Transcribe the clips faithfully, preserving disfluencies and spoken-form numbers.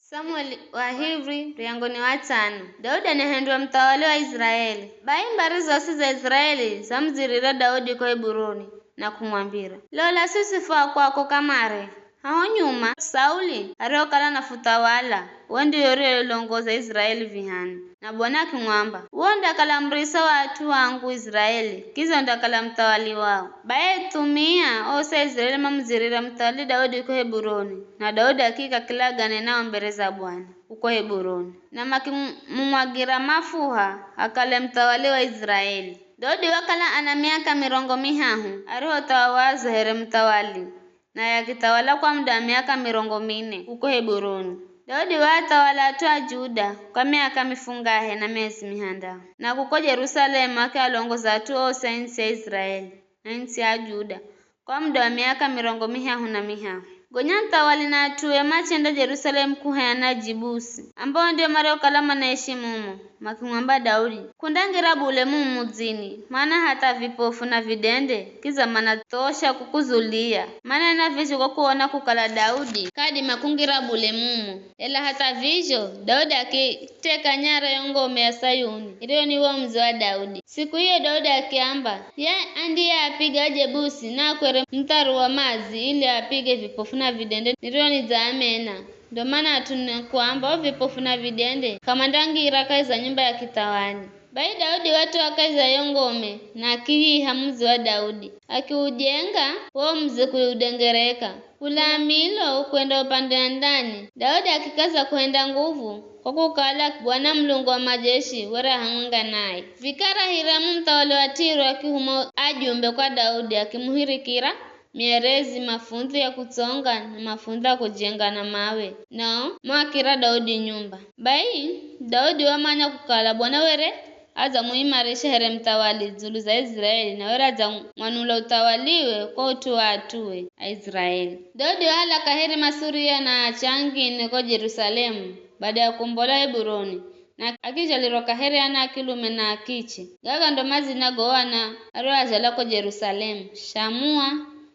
Samueli wa Hivri, muryango ni wa tsano. Daudi anahendwa muthawali wa Iziraeli. Bai mbari zosi za Iziraeli zamudzirira Daudi ko Heburoni, na kumwambira, "Lola, siswi fu a kwako kamare. Haho nyuma, Sauli arihokala anafuthawala, we ndiwe uriyelongoza Iziraeli vihani." Na Bwana akimwamba, "Uwe undakala murisa wa at'u angu Iziraeli, kidza undakala muthawali wao." Bai athumia osi a Iziraeli mamudzirira muthawali Daudi ko Heburoni, na Daudi akiika kila aganenao mbere za Bwana kuko Heburoni, na makimumwagira mafuha akale muthawali wa Iziraeli. Daudi wakala ana miaka mirongo mihahu arihothawazwa here muthawali, naye akithawala kwa muda wa miaka mirongo mine kuko Heburoni. Daudi waathawala at'u a Juda kwa miaka mifungahe na miezi mihandahu, na kuko Jerusalemu akialongoza at'u osi a ntsi ya Iziraeli na ntsi ya Juda kwa muda wa miaka mirongo mihahu na mihahu. Gonya muthawali na at'ue machenda Jerusalemu kuhayana Jebusi, ambao ndio mariokala manaishi mumo, makimwamba Daudi, "K'undangira bule mumu mudzini, mana hatha vipofu na vidende kidza manathosha kukuzulia." Mana na vizho kwa kuona kukala Daudi k'adima kungira bule mumo. Ela hatha vizho, Daudi akiteka nyara yo ngome ya Sayuni, iriyo ni wo mudzi wa Daudi. Siku iyo Daudi akiamba, "Ye andiyeapiga Ajebusi naakwere mutharo wa madzi ili aapige vipofu na vidende nirio nidzaamena." Ndo mana at'u ninakuamba, o vipofu na vidende k'amandangira kahi za nyumba ya kithawali. Bai Daudi watoa kahi za yo ngome na akiyiha mudzi wa Daudi, akiujenga wo mudzi kuudengereka. Kula milo kwenda upande wa ndani, Daudi akikaza kuhenda nguvu, kwa kukala Bwana Mulungu wa majeshi were hamwenga naye. Vikara Hiramu muthawali wa Tiro akihuma ajumbe kwa Daudi akimuhirikira mierezi, mafundhi ya kutsonga na mafundhi ya kujenga na mawe, nao mwakira Daudi nyumba. Bai Daudi wamanya kukala Bwana were adzamuimarisha here muthawali dzulu za Iziraeli, na were adzamwanula uthawaliwe kwa ut'u wa at'ue Aiziraeli. Daudi waala kaheri masuria na ache angine ko Jerusalemu, bada ya kukombola Heburoni, na akizhalirwa kaheri ana a kilume na a kiche. Gaga ndo madzina go ana arioazhala ko Jerusalemu: Shamua,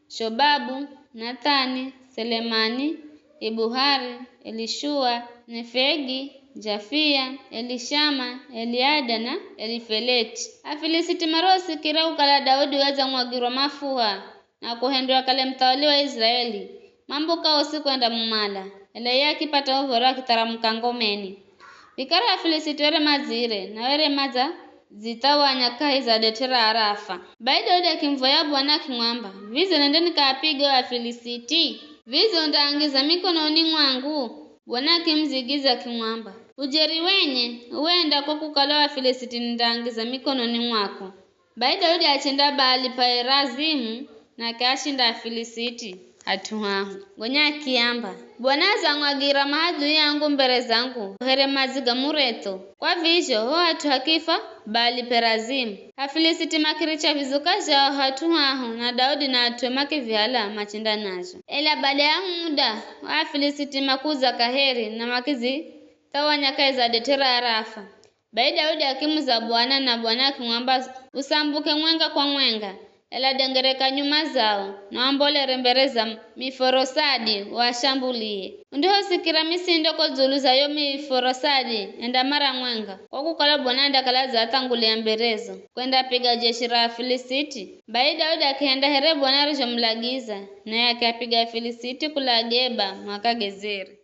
Shobabu, Nathani, Selemani, Ibuhari, Elishua, Nefegi, Jafia, Elishama, Eliada na Elifeleti. Afilisiti mariosikira kukala Daudi wadzamwagirwa mafuha na kuhendwa akale muthawali wa Iziraeli, mambuka osi kwendamumala, ela iye akipata uv̱oro akitharamuka ngomeni. Vikara Afilisiti were madzire, na were madzadzithawanya kahi za det'e ra Arafa. Bai Daudi akimuvoya Bwana akimwamba, "Vidze nende nikaapige o Afilisiti? Vidze undaangiza mikononi mwangu?" Bwana akimudzigidzya akimwamba, "Ujeri wenye, uwe enda, kwa kukala o Afilisiti nindaangiza mikononi mwako." Bai Daudi achenda Baali-Perazimu na akiashinda Afilisiti hat'u haho. Gonya akiamba, "Bwana adzamwagira maadui angu mbere zangu here madzi ga muretho." Kwa vizho, ho hat'u hakifa Baali-Perazimu. Afilisiti makiricha vizuka zhao hat'u haho, na Daudi na at'ue makivihala machenda nazho. Ela bada ya muda, o Afilisiti makudza kaheri na makidzithawanya kahi za det'e ra Arafa. Bai Daudi akimuza Bwana, na Bwana akimwamba, "Usambuke mwenga kwa mwenga, ela dengereka nyuma zao, na uambolere mbere za miforosadi uashambulie. Undihosikira misindo ko dzulu za yo miforosadi, enda mara mwenga, kwa kukala Bwana andakala adzathangulia mberezo, kwendapiga jeshi ra Afilisiti." Bai Daudi akihenda here Bwana arizhomulagiza, naye akiapiga Afilisiti kula Geba mwaka Gezeri.